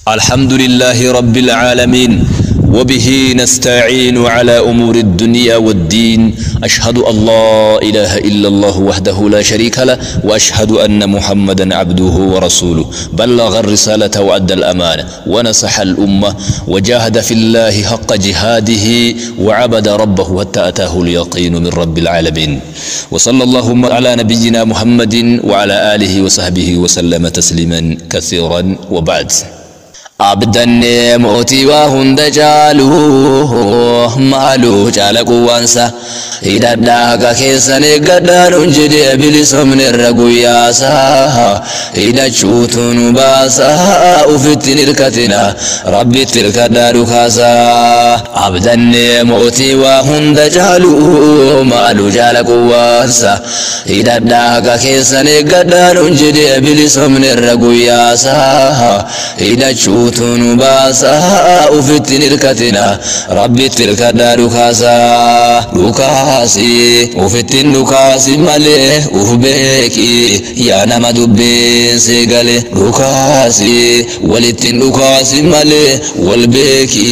الحمد لله رب العالمين، وبه نستعين على أمور الدنيا والدين. أشهد أن لا إله إلا الله وحده لا شريك له، وأشهد أن محمدا عبده ورسوله، بلغ الرسالة وأدى الأمانة ونصح الأمة وجاهد في الله حق جهاده وعبد ربه حتى أتاه اليقين من رب العالمين. وصلى اللهم على نبينا محمد وعلى آله وصحبه وسلم تسليما كثيرا، وبعد. Abdannee mootii waa hunda caalu maaluu caala quwwaansa hidhadhaa haqa keessan eeggadhaa nun jedhee bilisoomne irra guyyaasa hidhachuutu nu baasa ufitti hin hirkatina rabbitti hirkadhaa dhukaasa. Abdannee mootii waa hunda caalu maaluu caala quwwaansa hidhadhaa haqa keessan eeggadhaa nun jedhee bilisoomne irra guyyaasa hidhachuutu nu baasa ufitti hin hirkatina rabbitti hirkadhaa dhukaasa. Dhukaasi ufitti hin dhukaasi malee uf beeki yaa nama dubbiin si gale. Dhukaasi walitti hin dhukaasi malee wal beeki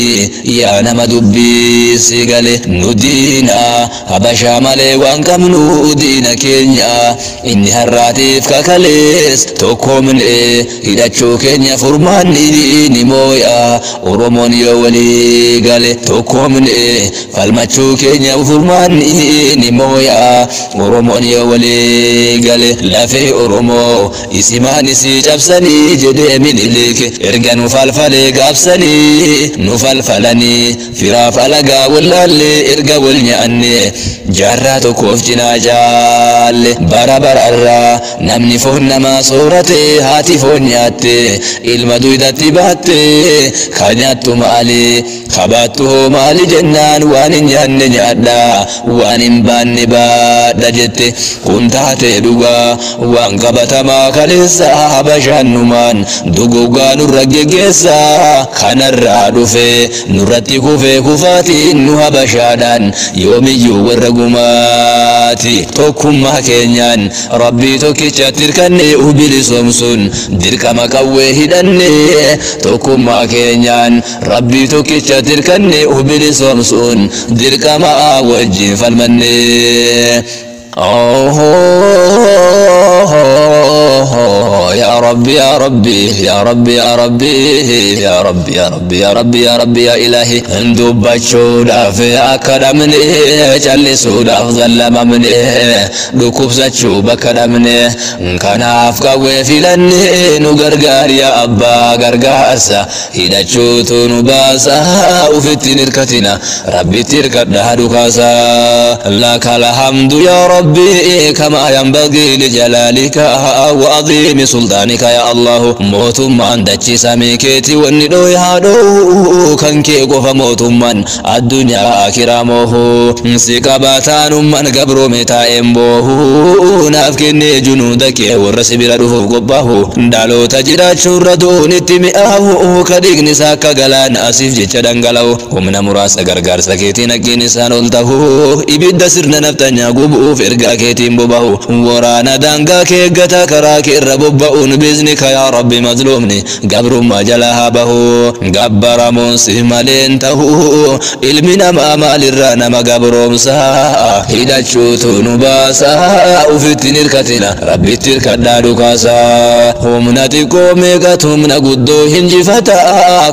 yaa nama dubbiin si gale. Nu diina habashaa malee waan qabnu diina keenya inni har'aatiif kakalees tokkoomne hidhachuu keenya furmaanni ni mooya Oromoon yoo walii gale. Tokkoomne falmachuu keenya furmaanni ni mooya Oromoon yoo walii gale. Lafee Oromoo isimaan isii cabsanii jedhee Minilik erga nu falfalee gaabsanii nu falfalanii firaaf alagaa wallaallee erga wal nyaanne jaarraa tokkoof cinaa jaalle. Bara bararraa namni foon namaa soorate haati foon nyaatte ilma duydatti baatte ka nyaattu maali ka baattu hoo maali jennaan waan hin nyaanne nyaadha waan hin baanne baadha jette. Kun taate dhugaa waan qabatamaa kaleessa habashaan numaan dugugaa nurra geggeessa kanarraa dhufe nurratti kufee kufaatiin nu habashaadhaan yoomiyyuu warra gumaati. Tokkummaa keenyaan rabbii tokkichatti hirkanne bilisoomsuun dirqama qawwee hidhanne. Tokkummaa keenyaan rabbii tokkichatti hirkanne bilisoomsuun dirqama wajjin falmanne. يا ربي يا ربي يا ربي يا ربي يا ربي يا ربي يا ربي يا ربي يا إلهي. Dubbachuudhaaf akka dhabne callisuudhaaf zallamamne dhukkubsachuu bakka dhabne kanaaf qawwee filanne nu gargaar yaa abbaa gargaarsa hidhachuutu nu baasa ufitti hin hirkatina rabbitti hirkadhaa dhukaasa. لك الحمد يا ربي كما ينبغي لجلالك وعظيم سلطانك يا الله. Mootummaan dachii samii keetii wanni dhooye haa dhoowwu kan kee qofa mootummaan addunyaa akiraa moohu si qabataanummaan gabroome taa'een boohu naaf kennee junuuda kee warra si bira dhufuuf qophaahu dhaloota jiraachuurra du'uun itti mi'aahu ka dhiigni isaa akka galaana asiif jecha dhangala'u humna muraasa gargaarsa keetiin haqqiin isaan ol tahu ibidda sirna naftanyaa gubuuf ergaa keetiin bobahu waraana daangaa kee eeggataa karaa kee irra bobba'uun biiznika yaa rabbi mazluumni gabrummaa jala haa bahu gabbaramuun si maleen tahu ilmi namaa maalirraa nama gabroomsa hidhachuutu nu baasa ufitti hin hirkatina rabbitti hirkadhaa dhukaasa. Humna xiqqoo meeqatu humna guddoo hinjifata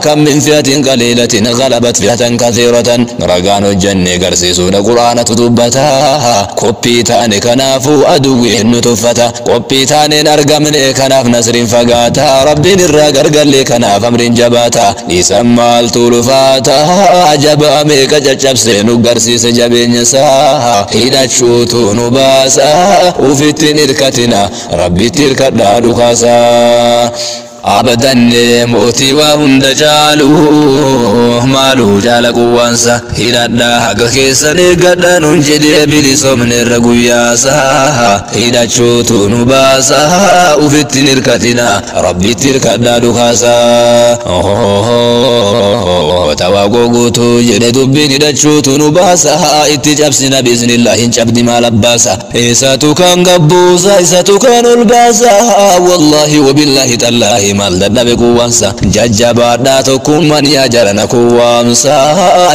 kam min fi'atin qaliilatin ghalabat fi'atan kathiiratan ragaan hojjannee garsiisuudha quraanatu dubbata. Qophii taane kanaafuu aduwwiin nu tuffata qophii taaneen argamne kanaaf nasriin fagaata rabbiin irraa gargallee kanaaf amriin jabaata dhiisan maaltu lufaata jabaa meeqa caccabsee nu garsiise jabeenya isaa hidhachuutu nu baasa ufitti hin hirkatina rabbitti hirkadhaa dhukaasa. Abdanne mootii waa hunda caalu maaluu caala quwwaansa hidhadhaa haqa keessan eeggadhaa nun jedhee bilisoomne irra guyyaasa hidhachuutu nu baasa ufitti hin hirkatina rabbitti hirkadhaa dhukaasa. Tawaaqoo guutuu jedhe dubbiin hidhachuutu nu baasa itti cabsina biiznillah hin cabdi maal abbaasa isatu kan gabbuusa isatu kan ol baasa wallaahi wabillaahi tallaahi. maal dadhabe quwwaansa jajjabaadhaa tokkummaan yaa jarana kuwwaamsa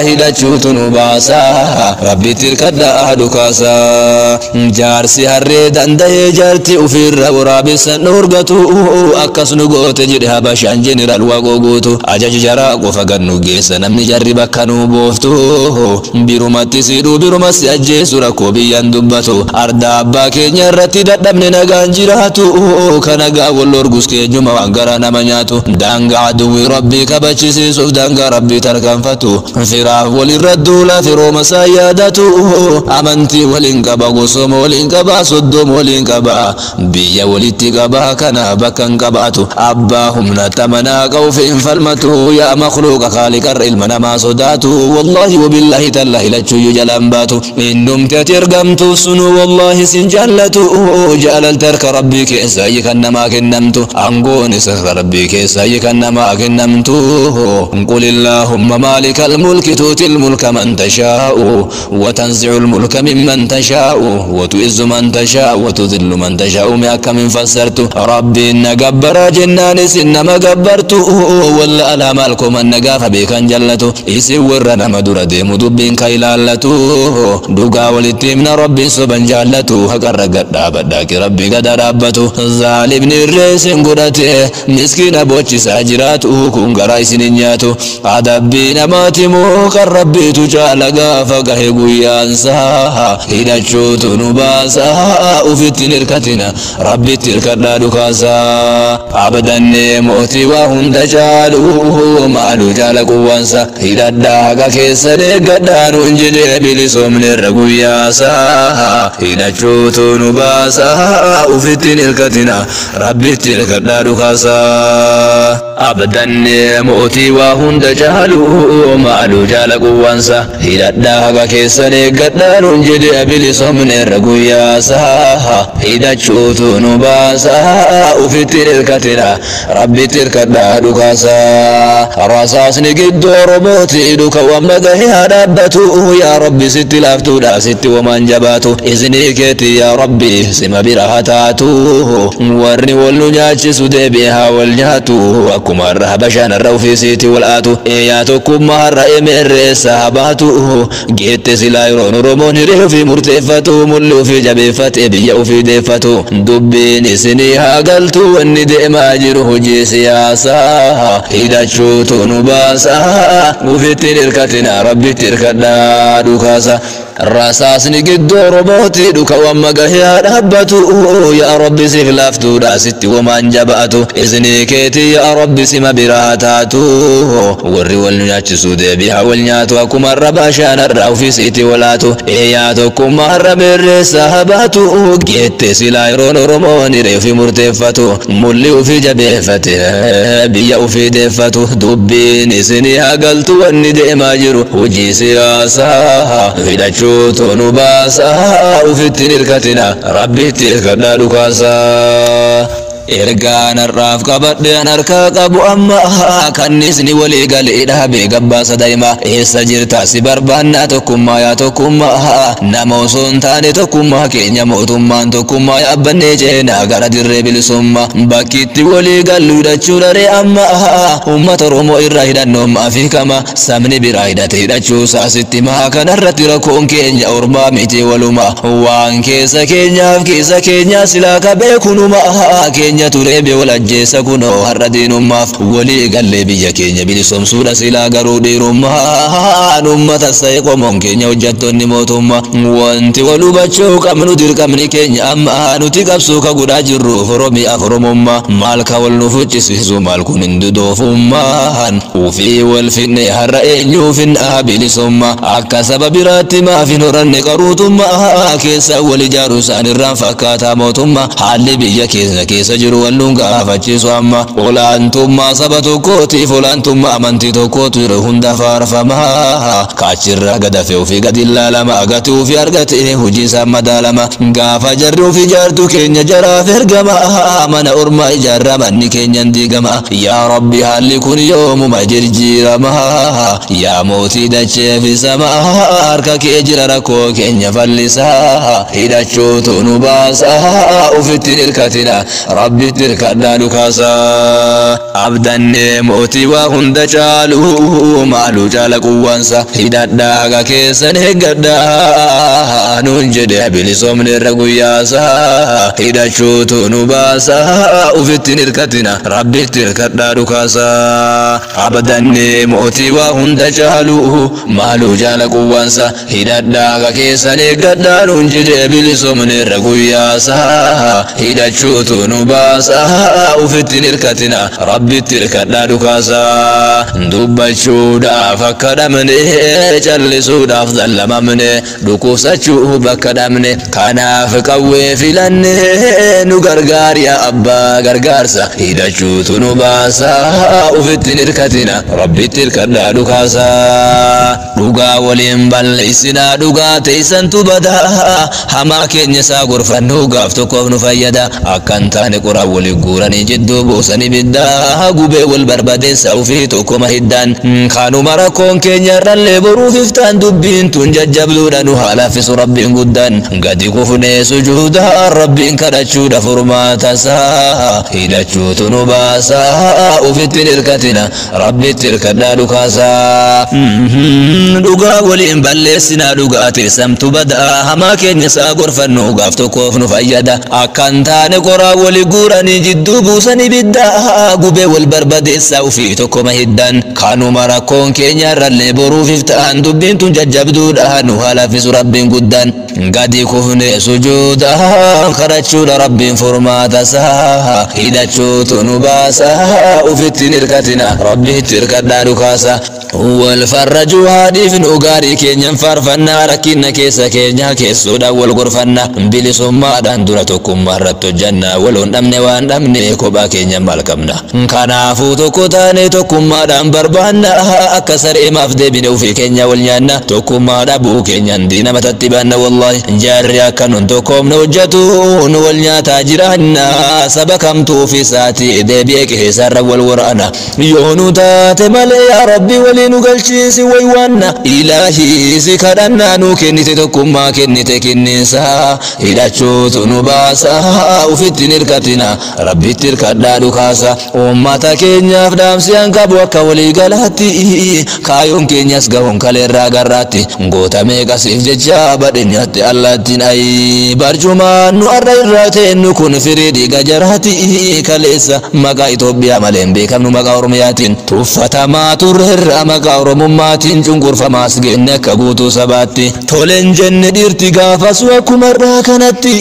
hidhachuutu nu baasa rabbitti hirkadhaa dhukaasa jaarsi harree danda'ee jaarti ofirra waraabessan dhorgatu akkas nu goote jedhe habashaan jeneraal Waaqoo Guutu ajaja jaraa qofa gad nu geessa namni jarri bakka nu booftu birumatti siidhuu biruma si ajjeesu rakkoo biyyaan dubbatu ardaa abbaa keenya irratti dadhabne nagaan jiraatu kana gaa wal orgus keenyuma waan garaa nama nyaatu daangaa aduwwi rabbii kabachisiisuuf daangaa rabbii tarkaanfatu firaaf walirra duula firooma isaa yaadatu amantii waliin qaba gosooma waliin qaba soddooma waliin qaba biyya walitti qaba kana bakka hin qabaatu abbaa humna tamanaa qawfi hin falmatu yaa makhluuqa khaaliqarra ilma namaa sodaatu wallaahi wabillaahi tallaahi lachuyyuu jalaan baatu innumti ati ergamtu sunu wallaahi sin jaallatu jaalalta harka rabbii keessa kan namaa kennamtu aangoon isa rabbii keessa kan namaa kennamtu qul illaahumma maalika almulki tuuti almulka man tashaa'u وتنزع الملك ممن تشاء وتعز من تشاء وتذل من تشاء ما كم فسرت ربي إن جبر جنان سنما جبرت ولا ألا مالكم أن جاف بك جلت إسور نما در ديم دبين كيلالته دقا ولتمن ربي سبن جالته هكر قد ربي قد ربته ظالم الرئيس قدته مسكين بوتش ساجراته كون قرايس نياته أدبين ماتمو كربي تجال غافا guyyaansa hidhachuutu nu baasa ufitti hirkatina rabbitti hirkadhaa dhukaasa abdannee mootii waa hunda caalu maalu jaala quwwaansa hidhadhaa haqa keessa deeggadhaa nu hin jedhee bilisoomneerra guyyaasa hidhachuutu nu baasa ufitti hirkatina rabbitti hirkadhaa dhukaasa abdannee mootii waa hunda caalu maalu jaala quwwaansa hidhadhaa haqa keessa deeggadhaa nuun jedhee bilisoomneerra guyyaasa hidhachuutu nu baasa ufitti hirkatina rabbitti hirkadhaa dhukaasa rasaasni gidduu oromooti dhuka wamma gahee haa dhaabbatu yaa rabbi sitti laaftuudha sitti wamaan jabaatu iznii keeti yaa rabbi sima bira haa taatu warri wal nu nyaachisu deebi'ee haa wal nyaatu akkuma har'a habashaan har'a ofiisiitti wal aatu yaa tokkummaa har'a emeerreessa haa baatu geette silaa yeroon oromoon hiree ofii murteeffatu mulli ofii jabeeffate biyya ofii deeffatu dubbiin isinii haa galtu wanni deemaa jiru hojii siyaasaa hidhachuutu nu baasa ufitti hirkatina rabbitti hirkadhaa dhukaasa rasaasni gidduu oromooti dhuka wamma gahee haa dhaabbatu yaa rabbi siif laaftuudha sitti wamaan jabaatu iznii keeti yaa rabbi sima biraa taatu warri wal nyaachisu deebii haa wal nyaatu akkuma har'a baashaan har'a ofiisiitti walaatu yaa tokkummaa har'a beerreessa haa baatu geette silaa yeroon oromoon hiree ofii murteeffatu mulli ofii jabeeffate biyya ofii deeffatu dubbiin isinii haa galtu wanni deemaa jiru hojii siyaasaa hidhachuutu nu baasa ufitti hirkatina rabbitti hirkadhaa dhukaasa. Ergaan har'aaf qabadheen harkaa qabu amma kannisni walii galee dhaabee gabbaasa daa'ima eessa jirta si barbaannaa tokkummaa yaa tokkummaa nama osoo hin taane tokkummaa keenya mootummaan tokkummaa yaabbannee ceenaa gara dirree bilisummaa bakkiitti walii gallu hidhachuu daree amma uummata Oromoo irraa hidhannoon fi kama sabni biraa hidhate hidhachuu saasitti maa kanarratti rakkoon keenya ormaa miti waluma waan keessa keenyaaf keessa keenyaa silaa kabee kunuma keenya turee be wal ajjeessa kunoo har'a diinummaaf walii gallee biyya keenya bilisoomsuudha silaa garuu dhiirummaan uummata sa'e qomoon keenya hojjettoonni mootummaa wanti wal hubachuu qabnu dirqamni keenya amma nuti qabsuu ka godhaa jirru Oromiyaaf Oromummaa maal ka wal nu fuccisiisu maal kun hin dudoofummaan ufii wal finne har'a eenyuuf hin bilisummaa akka saba biraatti maaf hin horanne qaruutummaa keessa wal ijaaru isaan irraan fakkaataa mootummaa haalli biyya keessa keessa jiru wal nuun gaafachiisu amma olaantummaa saba tokkootiif olaantummaa amantii tokkootu yeroo hunda faarfama kaachirra gadafe ofii gadi ilaalama agati ofii argate hojii isaa madaalama gaafa jarri ofii jaartu keenya jaraaf ergama mana ormaa ijaarra manni keenyan diigama yaa rabbi haalli kun yoomuma jijjiirama yaa mootii dachee fi samaa harka kee jira rakkoo keenya fallisaa hidhachuutu nu baasa ufitti hirkatina. Rabbitti hirkadhaa dhukaasa. Abdannee mootii waa hunda caalu maaluu caala quwwaansa hidhadhaa haga keessan eeggadhaa nuun jedhe bilisoomne irra guyyaasa hidhachuutu nu baasa ufitti hin hirkatina Rabbitti hirkadhaa dhukaasa. Abdannee mootii waa hunda caalu maaluu caala quwwaansa hidhadhaa haga keessan eeggadhaa nuun jedhe bilisoomne irra guyyaasa hidhachuutu nu baasa ufitti hin hirkatina Rabbitti hirkadhaa dhukaasa. Dubbachuudhaaf akka dhabne callisuudhaaf zallamamne dhukkubsachuu bakka dhabne kanaaf qawwee filanne nu gargaar yaa abbaa gargaarsa hidhachuutu nu baasa ufitti hin hirkatina Rabbitti hirkadhaa dhukaasa. Dhugaa waliin balleessinaa dhugaa teessantu badaa hamaa keenya isaa gorfannu gaaf tokkoof nu fayyada akka hin taane qoraan waliin guuranii jidduu buusanii biddaa gubee wal barbadeessa ofii tokkoma hiddaan kanuma rakkoon keenya irrallee boruuf iftaan dubbiin tun jajjabduudha nu haa laaffisu Rabbiin guddaan gadi kufnee sujuudaa Rabbiin kadhachuudha furmaata isaa hidhachuutu nu baasa ufitti hin hirkatina Rabbitti hirkadhaa dhukaasa. Dhugaa waliin balleessinaa dhugaa teessamtu badaa hamaa keenya isaa gorfannu gaaf tokkoof nu fayyada akka hin taane qoraa walii guuranii jidduu buusanii biddaa gubee wal barbadeessaa ofii tokkoma hiddaan kanuma rakkoon keenya irrallee boruuf iftaan dubbiin tun jajjabduudha nu haa laaffisu Rabbiin guddaan gadi kufne sujuudaan kadhachuudha Rabbiin furmaata isaa hidhachuutu nu baasa ufitti hin hirkatina Rabbitti hirkadhaa dhukaasa. Wal farrajuu haadhiifnu gaarii keenyan faarfannaa rakkina keessa keenya keessuudhaan wal gorfanna bilisummaadhaan dura tokkummaa irratti hojjanna waloon dhabne waan dhabne kophaa keenya maal qabna kanaafuu tokko taane tokkummaadhaan barbaanna akka saree maaf deebine ofii keenya wal nyaanna tokkummaa dhabuu keenyan diina matatti baanna wallaahi jaarri akka nun tokkoomne hojjetu nu wal nyaataa jiraanna saba kamtuu ofii isaatii deebi'ee qeessarra wal waraana yoo nu taate malee yaa Rabbi walii nu galchiisi waywaanna ilaahii si kadhannaa nu kennite tokkummaa kennite kenniinsa hidhachuutu nu baasa ufitti hin hirkatina Rabbitti hirkadhaa dhukaasa. Uummata keenyaaf dhaamsi an qabu akka walii galaatti kaayoon keenyas gahuun kaleerraa garraatti goota meeqasiif jecha badheenyaatti allaattiin ayi barcumaan nu arra irraa teennu kun firii dhiiga jaraatti kaleessa maqaa Itoophiyaa malee hin beekamnu maqaa Oromiyaatiin tuffatamaa turreerra maqaa Oromummaatiin cunqurfamaas geenne akka guutuu sabaatti toleen jenne dhiirti gaafasu akkuma irraa kanatti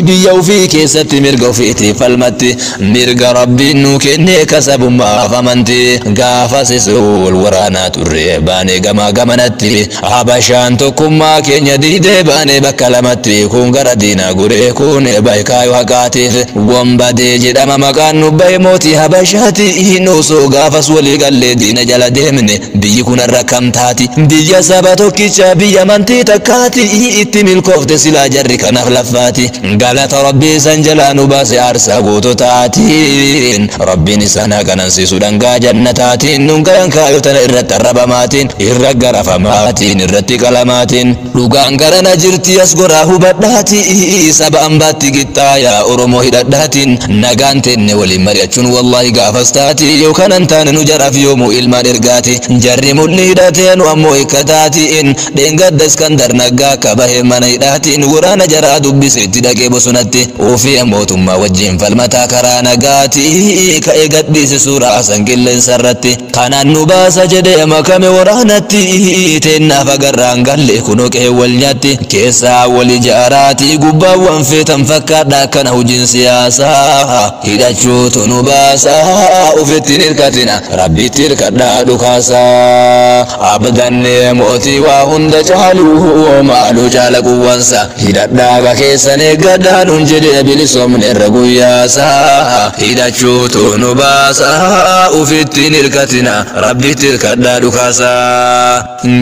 biyya ofii keessatti mirga ofiitiif falmatti mirga Rabbiin nu kenne kasabummaaf amanti gaafasis wal waraanaa turre baanee gamaa gamanatti Habashaan tokkummaa keenya diidee baanee bakka lamatti kun gara diinaa guree kun baay'ee haqaatiif gombadee jedhama maqaan nu bahe mootii Habashaati nuusoo gaafas walii gallee diina jala deemne biyyi kun irra kam taati biyya saba tokkicha biyya amantii takkaati itti milkoofte silaa jarri kanaaf laffaati galata Rabbii san jalaa nu baase aarsaa goototaatiin Rabbiin isaan haa qanansiisu dhangaa jannataatiin nun gayan kaayotana irratti arrabamaatiin irra garafamaatiin irratti qalamaatiin dhugaan garana jirti as goraa hubadhaati saba ambaatti qixxaayaa Oromoo hidhadhaatiin nagaan teenne waliin mari'achuun wallaahi gaafas taati yookaan an taane nu jaraaf yoomuu ilmaan ergaati jarri mulli hidhatee nu ammoo hikkataatiin dheengadda Iskandar Naggaa akka bahee mana hidhaatiin waraana jaraa dubbise itti dhaqee bosonatti ofii mootummaa wajjin falmataa karaa nagaati ka'ee gadhiise suuraa san qilleensa irratti kanaan nu baasa jedhee makame waraanatti teennaaf agarraan galle kunoo qe'ee wal nyaatti keessaa wal ijaaraati gubbaawwan feetan fakkaadha akkana hojiin siyaasaa hidhachuutu nu baasa ufitti hin hirkatina Rabbitti hirkadhaa dhukaasa. Abdannee mootii waa hunda caalu maaluu caala quwwansa hidhadhaa keessan eeggadhaa nuun jedhe bilisoomne irra guyyaasa hidhachuutu nu baasa ufitti hin hirkatina Rabbitti hirkadhaa dhukaasa.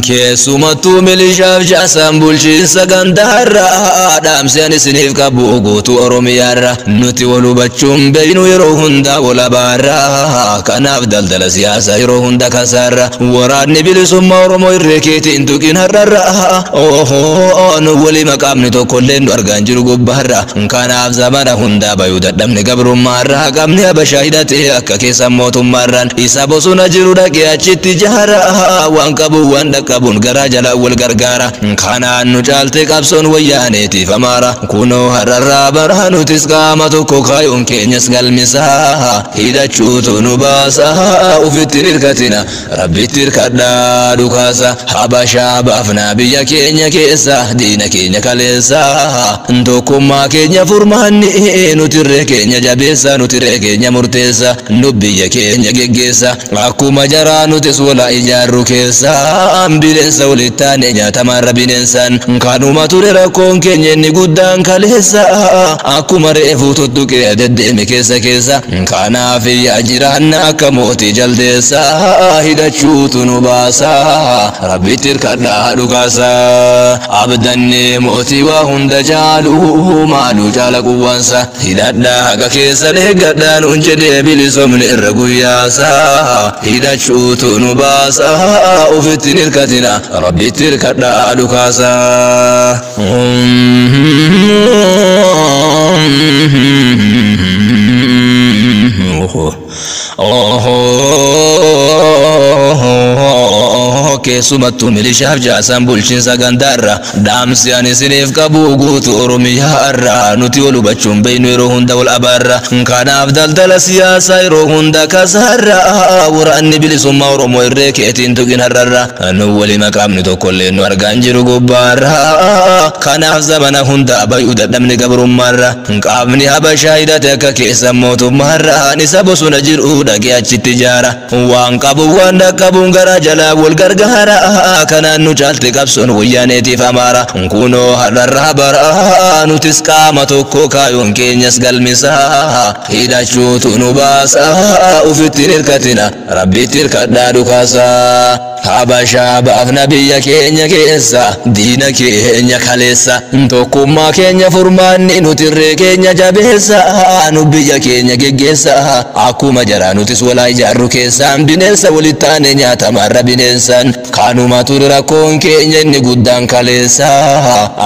Keessumattuu milishaaf jaasaan bulchiinsa gandaarra dhaamsi ani isiniif qabu guutuu Oromiyaarra nuti wal hubachuun beeynu yeroo hunda wal abaarra kanaaf daldala siyaasaa yeroo hunda kasaarra waraanni bilisummaa Oromoo irree keetiin tuqin har'arra nu walii maqaamni tokkollee nu argaan jiru gubbaarra kanaaf zamana hundaa bayuu Dadhabne gabrummaarraa qabni habashaa hidhatee akka keessa mootummaarraan isa bosona jiru dhaqee achitti jaara waan qabu waan dhaqqabuun garaa jala wal gargaara kanaan nu caalte qabsoon wayyaaneetiif amaara kunoo har'arraa baraa nutis qaama tokko kaayuun keenyas galmisaa hidhachuutu nu baasa ufitti hirkatina rabbitti hirkadhaa dhukaasa habashaa baafnaa biyya keenya keessa diina keenya kaleessa tokkummaa keenya furmaanni nutirree keenya jabeessa nutirree keenya murteessa nu biyya keenya geggeessa akkuma jaraa nutis wala ijaarru keessa bineensa walittaane nyaatamarra bineensaan kanuma ture rakkoon keenya inni guddaan kaleessa akkuma reefuu tuttuqee deddeeme keessa keessa kanaaf iyyaa jiraanna akka mootii jaldeessa hidhachuutu nu baasa rabbitti hirkadhaa dhukaasa abdannee mootii waa hunda caalu maaluu caala quwwaansa hidhadhaa haqa keessan eeggadhaa nuun jedhee bilisomne irra guyyaasa hidhachuutu nu baasa ufitti hirkatina rabbitti hirkadhaa dhukaasa. Keessumattuu milishaaf jaasaan bulchiinsa gandaarra dhaamsi ani isiniif qabu guutuu oromiyaarra nuti wal hubachuun beeynu yeroo hunda wal abaarra kanaaf daldala siyaasaa yeroo hunda kasaarra waraanni bilisummaa oromoo irree keetiin tuqin har'arra nu walii maqaamni tokkollee nu argaan jiru gubbaarra kanaaf zamana hunda bay'uu dadhabni gabrummaarra qaamni habashaa hidhate akka keessa mootummaarra isa bosona jiru dhaqee achitti ijaara waan qabu waan dhaqqabuun garaa jalaa wal gargaara kanaan nu caalte qabsoon wayyaaneetiif amaara kunoo har'arraa bara nutis qaama tokko kaayuun keenyas galmisaa hidhachuutu nu baasa ufitti hirkatina rabbitti hirkadhaa dhukaasa habashaa baafna biyya keenya keessa diina keenya kaleessa tokkummaa keenya furmaanni nutirree keenya jabeessa nu biyya keenya geggeessa akkuma jaraa nutis walaa ijaarru keessaan bineensa walittaane nyaatamarra bineensaan kanuma ture rakkoon keenya inni guddaan kaleessa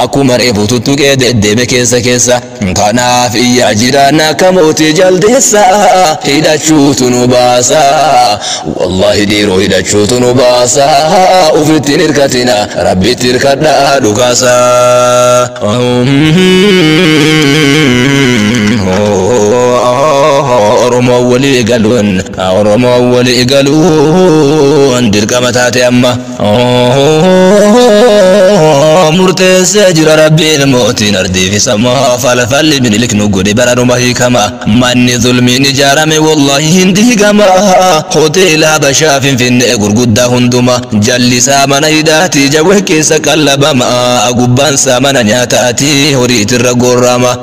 akkuma reefu tuttuqee deddeeme keessa keessa kanaaf iyyaa jiraanna akka mootii jaldeessa hidhachuutu nu baasa wallahi dhiiroo hidhachuutu nu baasa ufitti hirkatina rabbitti hirkadhaa dhukaasa. Oromoo walii galuun Oromoo walii galuun dirqama taate amma murteessee jira rabbiin mootiin ardii fi samaa falfalli minilik nu godhe baranuma hiikama manni zulmiin ijaarame wallahi hin diigama hoteela habashaa finfinnee gurguddaa hunduma jallisaa mana hidhaati jawwee keessa qallabama gubbaansaa mana nyaataati horiitirra gorrama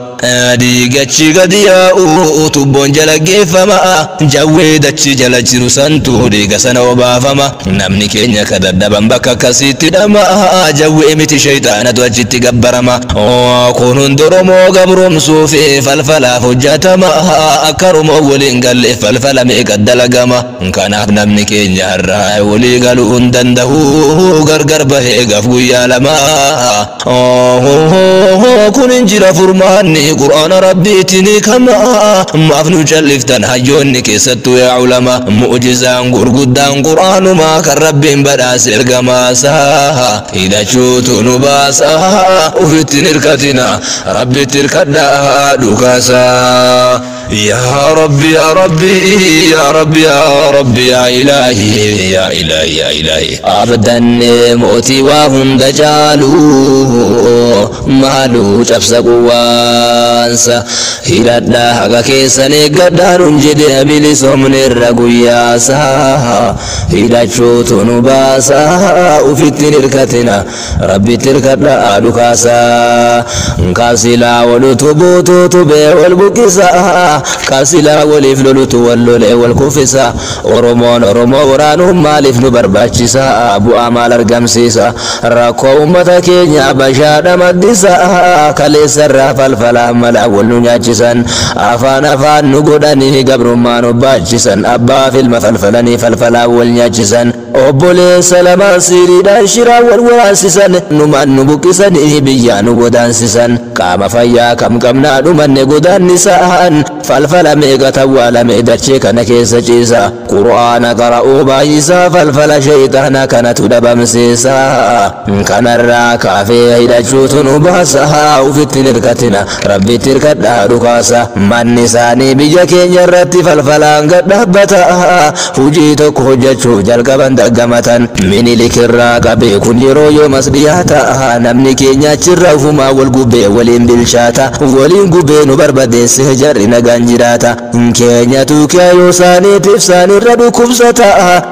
dhiigachi gadi yaa'u tubboon jala geeffama jawwee dachi jala jiru santu dhiiga sana obaafama namni keenya ka dadhaban bakka akkasiitti dhama jawwee miti shayxaanatu achitti gabbarama kun hundi Oromoo gabromsuu fi falfalaaf hojjetama akka Oromoo waliin galle falfala meeqa dalagama kanaaf namni keenya har'aa walii galuu hin danda'u gargar bahee gaaf guyyaa lama kun hin jira furmaanni qur'aana rabbiitiin kama maaf nu calliftan hayyoonni keessattuu yaa ulama mu'jizaan gurguddaan qur'aanumaa kan rabbiin badhaase ergamaasaa hidhachuutu nu baasa ufitti hirkatina rabbitti hirkadhaa dhukaasaa. يا ربي يا ربي يا ربي يا ربي يا إلهي يا إلهي يا إلهي أبدا موتي وهم دجالو مالو جبس قوانسا هيرادا حقا كيساني قدارون جدي أبيلي سومن الرقوياسا هيراجو نباسا وفتن الكتنا ربي تركتنا أدوكاسا كاسلا ولتبوتو تبي والبكسا Kasilaa waliif lolutu wal lolee wal kuffisa Oromoon Oromoo waraanuun maaliif nu barbaachisa bu'aa maal argamsiisa rakkoo uummata keenya bashaadha maddisa kaleessarraa falfalaa mala wal nu nyaachisan afaan afaan nu godhanii gabrummaa nu baachisan abbaa filma falfalanii falfalaa wal nyaachisan Obboleessa lamaan siiriidhaan shiraa wal waraansisan numaan nu buqqisanii biyyaa nu godaansisan. Qaama fayyaa kam qabnaa dhumanne godaannisaan falfala meeqa tawwaalame dachee kana keessa ciisa. Qur'aana qara'uu baay'isaa falfala shayxaana kanatu dhabamsiisa. Kanarraa kaafee hidhachuutu nu baasa. Ufitti hirkatina rabbitti hirkadhaa dhukaasa. Manni isaanii biyya keenya irratti falfalaan gad dhaabbata. Hujii tokko hojjechuuf jalqaban daggamatan. Minilik irraa qabee kun yeroo yoomas dhiyaata. Namni keenya achirra ufumaa wal gubbee waliin bilchaata. Waliin gubbee nu barbadeesse jarri nagaan jiraata. Keenyatu kiyaayoo isaaniitiif isaanirra dhukkubsata.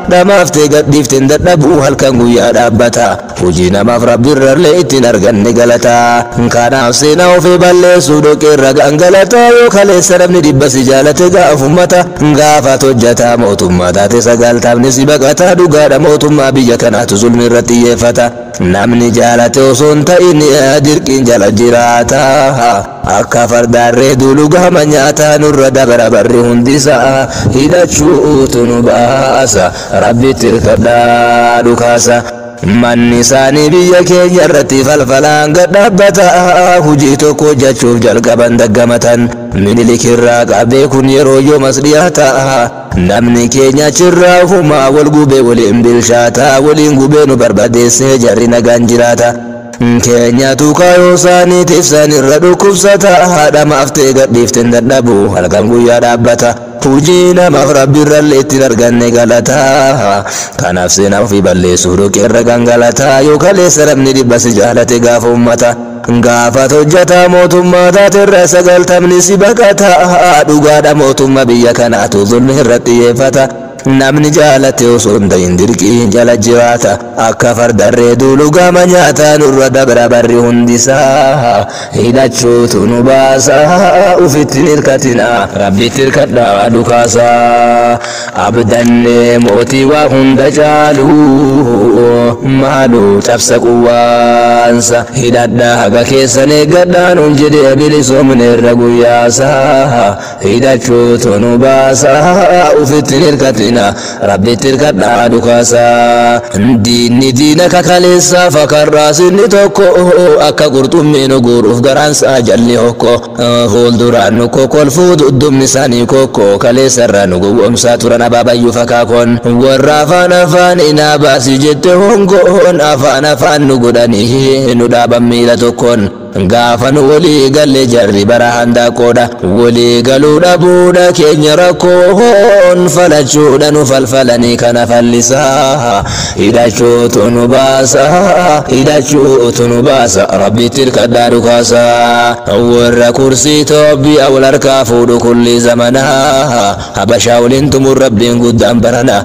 Dhamaaftee gadhiifteen dadhabuu halkan guyyaa dhaabbata. Hojii namaaf rabbiirrallee ittiin arganne galata. Kanaaf seenaa ofii balleessuu dhoqeerra gangalata. Yoo kaleessa namni dhibba si jaalate gaafummata. Gaafa hojjata mootummaa taate sagaltaafni si baqata. Dhugaadha mootummaa biyya kanaatu zulmi irratti xiyyeeffata. Namni jaalate osoo hin ta'in dirqiin jala jiraata. Akka fardaarree duulu gama nyaataa nurra dabara barri hundisaa. Hidhachuutu nu baasa rabbitti hirkadhaa dhukaasa. Manni isaanii biyya keenya irratti falfalaan gad dhaabbata. Hojii tokko hojjechuuf jalqaban daggamatan. Minilik irraa qabee kun yeroo yoomas dhiyaata. Namni keenya achirraa ufumaa wal gubee waliin bilchaata. Waliin gubee nu barbadeessee jarri nagaan jiraata. Keenyatu kaayoo isaaniitiif isaanirra dhukkubsata. Dhamaaftee gadhiifteen dadhabu halkan guyyaa dhaabbata. Hojii namaaf rabbiirrallee ittiin arganne galata. Kanaaf seenaa ofii balleessuuf dhoqeerra gangalata. Yoo kaleessa namni dhibba si jaalate gaafa uummata. Gaafa hojjata mootummaa taaterra sagaltamni si baqata. Dhugaadha mootummaa biyya kanaatu zulmi irratti xiyyeeffata. Namni jaalate osoo hin ta'in dirqiin jala jiraata. Akka fardarree duulu gama nyaataa nurra dabra barri hundisaa. Hidhachuutu nu baasa ufitti hin hirkatina rabbitti hirkadhaa dhukaasa. Abdannee mootii waa hunda caalu maaluu cabsa quwwaansa. Hidhadhaa haga keessan eeggadhaa nuun jedhee bilisoomne irra guyyaasa. Hidhachuutu nu baasa ufitti hin hirkatina rabbitti hirkadhaa dhukaasa. Diinni diina kakaleessa fakarraas inni tokko akka qurxummii nu guuruuf garaansaa jalli hokko. Fuulduraan nu kokkolfuu duddubni isaanii kokko kaleessarraa nu gowwoomsaa turan abaabayyuu fakaakoon. Warra afaan afaan inaa baasi jette hongoon afaan afaan nu godhanii nu dhaaban miila tokkoon. Gaafa nu walii galle jarri bara handaaqoodha. Walii galuu dhabuudha keenya rakkoon falachuudha nu falfalanii kana fallisaa. Hidhachuutu nu baasa hidhachuutu nu baasa rabbitti hirkadhaa dhukaasa. Warra kursii Itoophiyaa wal harkaa fuudhu kulli zamanaa. Habashaa waliin tumuun rabbiin guddaan barana.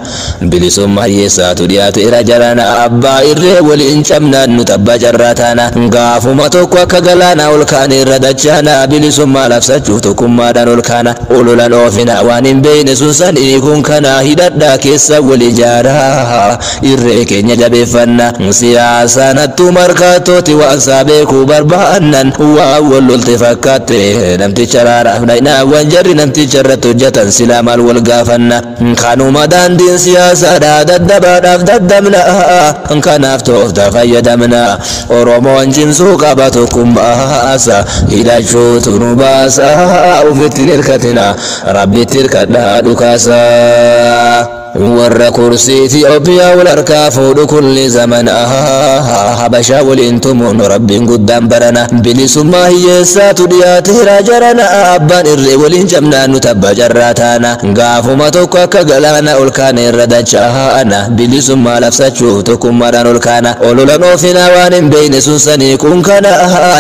Bilisummaa hiyyeessaatu dhiyaateera jarana. Abbaa irree waliin cabnaan nu tabbaa carraa taana. Gaafuma tokko akka galaanaa ol kaane irra dachaana. Bilisummaa labsachuuf tokkummaadhaan ol kaana. Ololan oofina waan hin beekne sun sanii kun kana. Hidhadhaa keessa wal ijaaraa irree keenya jabeeffanna. Siyaasaan hattuu markaattooti waan isaa beekuu barbaannan. Waa wal lolte fakkaatte namticha raaraaf dhaqnaa. Waan jarri namticha irratti hojjetan silaa maal wal gaafanna. Kanuma daandiin siyaasaadhaa daddabaadhaaf daddabna. Kanaaf tooftaa fayyadamna. Oromoon cimsuu qaba tokkummaasa. Hidhachuutu nu baasa ufitti hin hirkatina rabbitti hirkadhaa dhukaasa. Warra kursii Itoophiyaa wal harkaa fuudhu kulli zamana. Habashaa waliin tumuun rabbiin guddaan barana. Bilisummaa hiyyeessaatu dhiyaateera jarana. Abbaan irree waliin cabnaan nu tabba carraa taana. Gaafuma tokko akka galaana ol kaane irra dachaana. Bilisummaa labsachuuf tokkummaadhaan ol kaana. Ololan oofinaa waan hin beekne sun sanii kun kana.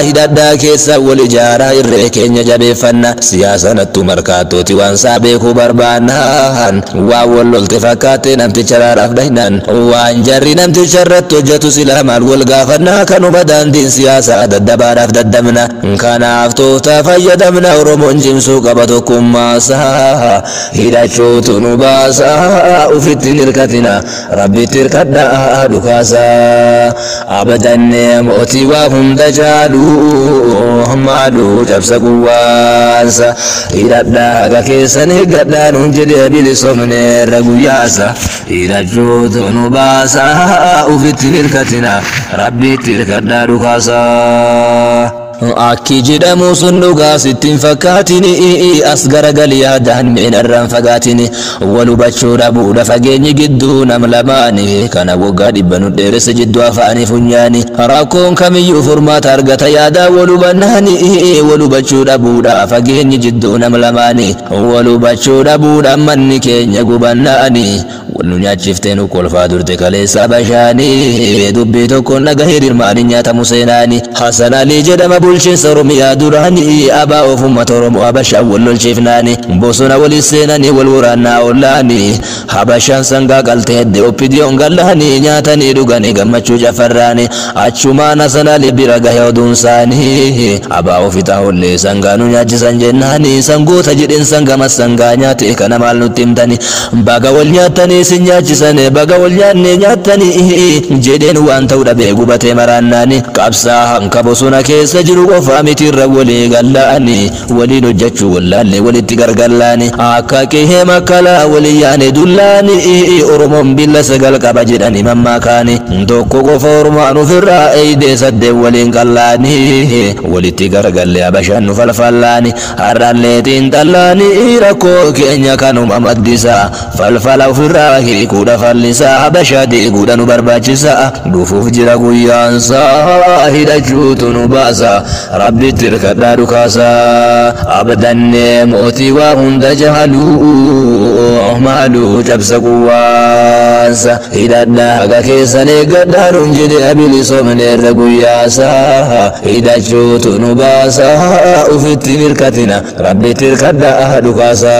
Hidhadhaa keessa wal ijaaraa irree keenya jabeeffanna. Siyaasa nattuu markaattooti waan isaa beekuu barbaannaan. Waan wal lolte fakkaatte namticha raaraaf dhahinaan. Waan jarri namticha irratti hojjetu silaa maal wal gaafanna. Kanuma daandiin siyaasaa daddabaadhaaf daddabna. Kanaaf tooftaa fayyadamna. Oromoon cimsuu qaba tokkummaasaa. Hidhachuutu nu baasa ufitti hin hirkatina rabbitti hirkadhaa dhukaasa. Abdannee mootii waa hunda caalu maaluu cabsa quwwaansa. Hidhadhaa haga keessan eeggadhaa nuun jedhee bilisoomne irra guyyaa. guyyaasa hidhachuutu nu baasa ufitti hirkatina rabbiitti hirkadhaa dhukaasa. Akki jedhamu sun dhugaa sitti hin fakkaatini as garagali yaadaan mi'inarraan fagaatini wal hubachuu dhabuudha fageenyi gidduu nam lamaani kana waggaa dhibba nu dheeresse jidduu afaanii funyaani rakkoon kamiyyuu furmaata argata yaadaa wal hubannaani wal hubachuu dhabuudha fageenyi jidduu nam lamaani wal hubachuu dhabuudha manni keenya gubannaani wal nu nyaachiftee nu kolfaa durte kaleessa bashaanii dubbii tokkoon dhagahee dirmaanii nyaatamu seenaani Hasan Alii jedhama bulchiinsa Oromiyaa duraanii abaa of uummata Oromoo Habashaan wal lolchiifnaani bosona waliin seenanii wal waraannaa ollaanii Habashaan sangaa qaltee hedde oppidiyoon gallaanii nyaatanii dhuganii gammachuu cafarraani achumaan Hasan Alii bira gahe oduun isaanii abaa ofitaa ollee sangaa nu nyaachisan jennaani sangoota jedheen sangama sangaa nyaate kana maal nutti himtani baga wal nyaattanii isin nyaachisan baga wal nyaanne nyaattanii jedheen waan ta'u dhabee gubatee maraannaani qabsaa hanka bosona keessa jiru qofa miti irra walii gallaani waliin hojjechuu wallaallee walitti gargallaani akka qe'ee makkalaa walii yaane dullaani Oromoon billa sagal qaba jedhani mammaakaani tokko qofa Oromoon ofirraa eeydee saddeen waliin qallaani walitti gargallee Habashaan nu falfallaani har'allee xiinxallaani rakkoo keenya kanuma maddisa falfala ofirraa hiikuudha fallisaa Habashaa diiguudha nu barbaachisa dhufuuf jira guyyaansaa hidhachuutu nu baasa rabbitti hirkadhaa dhukaasa abdannee mootii waa hunda jaaluu maaluu cabsa quwwaansa hidhadhaa haga keessan eeggadhaa nun jedhe bilisoomneerra guyyaasa hidhachuutu nu baasa ufitti hirkatina rabbitti hirkadhaa dhukaasa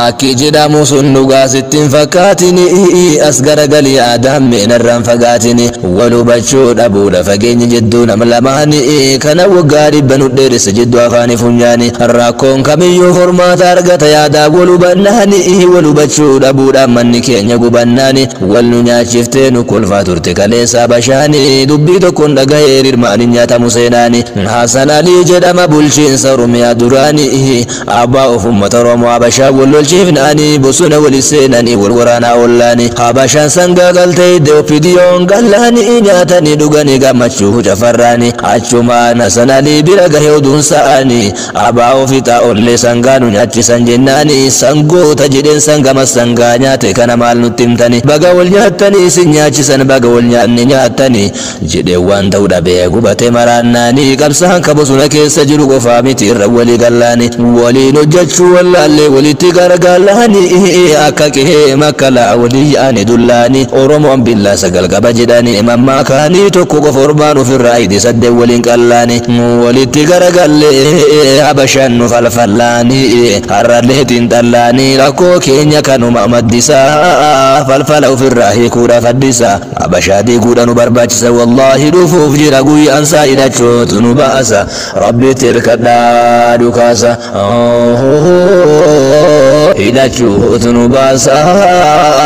akki jedhamu sun dhugaa sitti hin fakkaatini as garagalii aadaan meenarraan fagaatini wal hubachuu dhabuudha fageenyi jidduu nama lamaani kana waggaa dhibba nu dheeresse jidduu afaanii funyaani rakkoon kamiyyuu furmaata argata yaadaa wal hubannaani wal hubachuu dhabuudhaan manni keenya gubannaani wal nu nyaachiftee nu kolfaa turte kaleessa Habashaani dubbii tokkoon dhagahee hirmaanii nyaatamu seenaani Hasan Alii jedhama bulchiinsa Oromiyaa duraani abbaa of uummata Oromoo Habashaa wal lolchiifnaani bosona wali seenanii wal waraanaa ollaani Habashaan sangaa galtee iddoo opidiyoon gallaani nyaatanii dhuganii gammachuu cafarraani achumaan Hasan Alii bira gahe oduun sa'anii abbaa ofiixaa ollee sangaa nu nyaachisan jennaani sangoota jedheen sangama sangaa nyaate kana maal nutti himtani baga wal nyaattanii isin nyaachisan baga wal nyaanne nyaattanii jedhee waan ta'u dhabee gubatee maraannaani qabsaan ka bosona keessa jiru qofaa miti irra walii gallaani waliin hojjechuu wallaallee walitti gargaarlaani akka qe'ee makkalaa walii yaa'ani dullaani Oromoon billaa sagal qaba jedhani mammaakaanii tokko qofa ormaan ofirraa hidhe saddeen waliin qallaani walitti garagallee Habashaan nu falfallaani har'allee xiinxallaani rakkoo keenya kanuma maddisaa falfala ofirraa hiikuudha faddisa Habashaa diiguudha nu barbaachisa wallaahi dhufuuf jira guyyaan isaa hidhachuutu nu baasa rabbitti hirkadhaa dhukaasa hidhachuutu nu baasa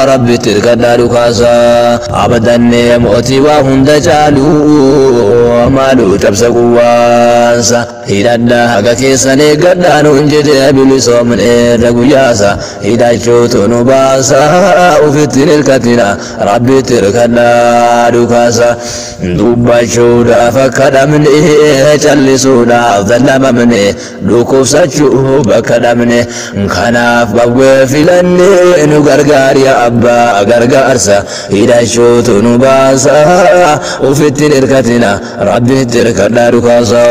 rabbitti hirkadhaa dhukaasa abdannee mootii waa hunda caalu maaluu cabsa quwwaansa hidhadhaa haga keessan eeggadhaa nuun jedhe bilisoomneerra guyyaasa hidhachuutu nu baasa ufitti hirkatina rabbitti hirkadhaa dhukaasa dubbachuudhaaf akka dhabne callisuudhaaf dadhabamne dhukkubsachuu bakka dhabne kanaaf qawwee filanne nu gargaari abbaa gargaarsa hidhachuutu nu baasa ufitti hirkatina rabbitti hirkadhaa dhukaasa.